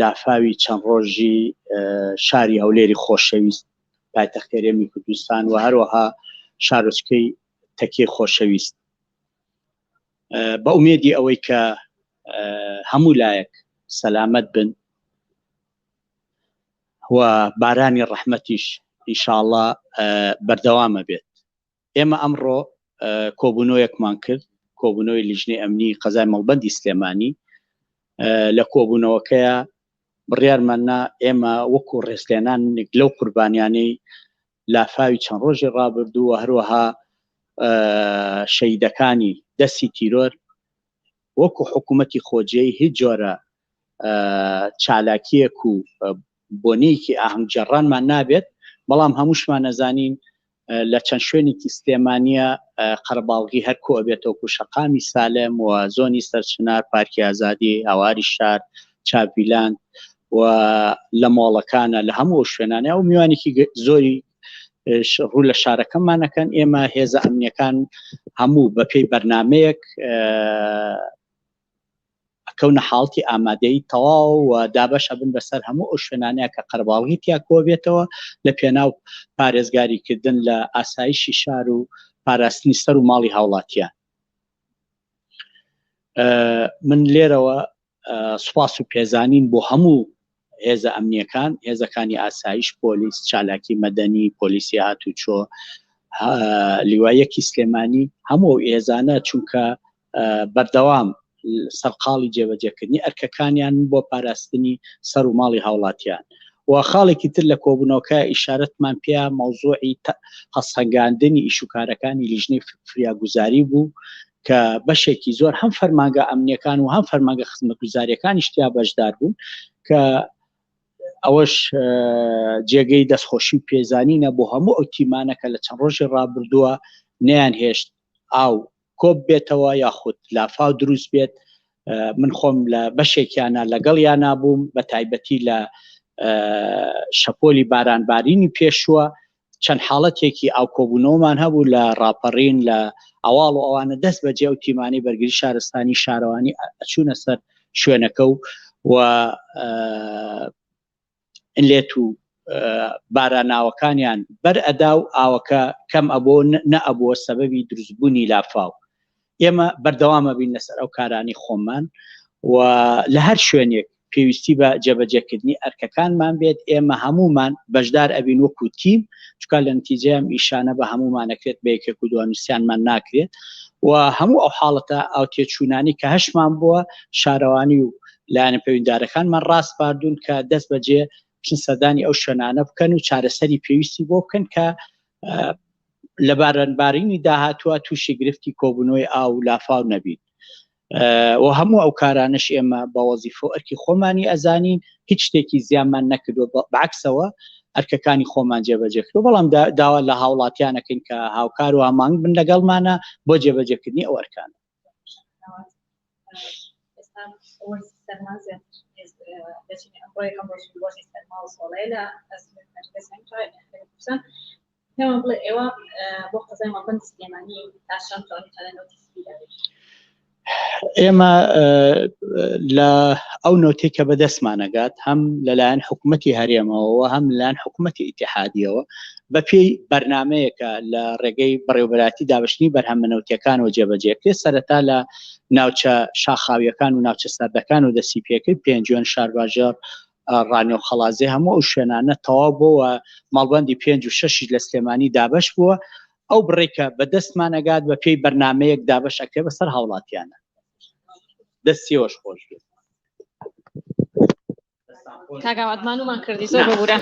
لافاوی چەند ڕۆژی شاری هەولێری خۆشەویست پایتەخت هەرێمی کوردستان و هەروەها شارۆچکەی تەکێ خۆشەویست بە ئومێدی ئەوەی کە هەموو لایەک سەلامەت بن و بارانی ڕەحمەتیش ئینشاءاللە بەردەوامە بێت. ئێمە ئەمڕۆ کۆبوونەوەیەکمان کرد، کۆبوونەوەی لیژنەی ئەمنی قەزای مەڵبەندی سلێمانی. لە کۆبوونەوەکەیا بڕیارمان نا ئێمە وەکو ڕێزلێنانێک لەو قوربانیانەی لافاوی چەند ڕۆژی ڕابردوو و هەروەها شەهیدەکانی دەستی تیرۆر وەکو حکوومەتی خۆجێی هیچ جۆرە چالاکیەک و بۆنەیەکی ئاهەنگگێڕانمان نابێت، بەڵام هەمووشمان ئەزانین لە چەند شوێنێکی سلێمانیە قەرەباڵغی هەر کۆ ئەبێتەوە وەکو شەقامی سالم و زۆنی سەرچنار، پارکی ئازادی، هەواری شار، چاڤیلاند و لە مۆڵەکانە لە هەموو ئەو شوێنانە و میوانێکی زۆری ڕوو لە شارەکەمان ئەکەن. ئێمە هێزە ئەمنیەکان هەموو بەپێی بەرنمەیەک ئەکەونە حاڵەتی ئامادەیی تەواو و دابەش ئەبن بەسەر هەموو ئەو شوێنانەیا کە قەرەباڵغی تیا کۆبێتەوە لە پێناو پارێزگاری کردن لە ئاسایشی شار و پاراستنی سەر و ماڵی هاوڵاتیان. من لێرەوە سوپاس و پێزانین بۆ هەموو هێزە ئەمنیەکان، هێزەکانی ئاسایش، پۆلیس، چالاکی مەدەنی، پۆلیسی هاتوچۆ، لیوای یەکی سلێمانی، هەموو ئەو هێزانە چونکە بەردەوام سەرقاڵی جێبەجێکردنی ئەرکەکانیان بۆ پاراستنی سەر و ماڵی هاوڵاتیان. و خاڵێکی تر لە کۆبوونەوەکە ئیشارەتمان پێیا مەوزوعی هەڵسەنگاندنی ئیشوکارەکانی لیژنەی فریاگوزاری بوو کە بەشێکی زۆر هەم فەرمانگە ئەمنیەکان و هەم فەرمانگە خزمەتگوزاریەکانیش تیا بەشدار بوون کە ئەوەش جێگەی دەستخۆشی و پێزانینە بۆ هەموو ئەو تیمانە کە لە چەند ڕۆژی ڕابردووە نیان هێشت ئاو کۆب بێتەوە یاخود لافاو دروست بێت من خۆم لە بەشێکیانە لەگەڵیانە بووم بە تایبەتی لە شەپۆلی بارانبارینی پێشووە چەند حاڵەتێکی ئاوکۆبوونەوەمان هەبوو لە ڕاپەڕین لە ئەواڵ و ئەوانە دەست بەجێ ئەو تیمانەی بەرگری شارستانی شارەوانی ئەچوونە سەر شوێنەکە و و لێت و باراناوەکانیان بەر ئەدا و ئاوەکە کەم ئەبۆ نە ئەبووە سەبەبی دروستبوونی لافاو ئێمە بەردەوامە بین لەسەر ئەو کارانی خۆمان و لە هەر شوێنێک پێویستی بە جێبەجێکردنی ئەرکەکانمان بێت ئێمە هەمومان بەشدار ئەبین وەکو تیم چکا لە نتیجەیەم ئیشانە بە هەمومانەکرێت بە یەکێک و دوانووسیانمان ناکرێت و هەموو ئەو حاڵەتە ئاو تێچوونانی کە هەشمان بووە شارەوانی و لایەنە پەیوەندیدارەکانمان ڕاسپاردوون کە دەست بەجێ بچن سەردانی ئەو شوێنانە بکەن و چارەسەری پێویستی بۆ بکەن کە لە بارانبارینی داهاتووە تووشی گرفتی کۆبوونەوەی ئاو و لافاو نەبین و هەموو ئەو کارانەش ئێمە بە وەزیفە و ئەرکی خۆمانی ئەزانین هیچ شتێکی زیانمان نەکردووە بەعکسەوە ئەرکەکانی خۆمان جێبەجێ کردو بەڵام داوا لە هاوڵاتیانەکەین کە هاوکار و هەمانگ بن لەگەڵمانە بۆ جێبەجێکردنی ئەو ئەرکانە. پێمان بڵێ ئێوە بۆ قەزای مەڵبەندی سلێمانی تا چەند توانیتانە نەوتی سپی دابین؟ ئێمە لە ئەو نەوتێک کە بەدەستمانەگات هەم لەلایەن حکوومەتی هەرێمەوە هەم لەلایەن حکوومەتی ئیتحادیەوە بەپێی بەرنمەیەکە لە ڕێگەی بەڕێوبەراتی دابشتنی بەرهەمە نەوتیەکانەوە جێبەجێکرێت سەرەتا لە ناوچە شاخاویەکان و ناوچە سەردەکان و دەستی پێکرد پێنجوێن شارباژێڕ ڕانیە و قەڵادزێ هەموو ئەو شوێنانە تەواو بۆوە مەڵبەندی پێنج و شەشیش لە سلێمانی دابەش بووە ئەو بڕێکە بە دەستمان ئەگات بە پێی بەرنمەیەک دابەش ئەکرێ بەسەر هاوڵاتیانە دەستیەوەش خۆش بێت. کاک ئاوات مانومان کردی زۆر ببورە.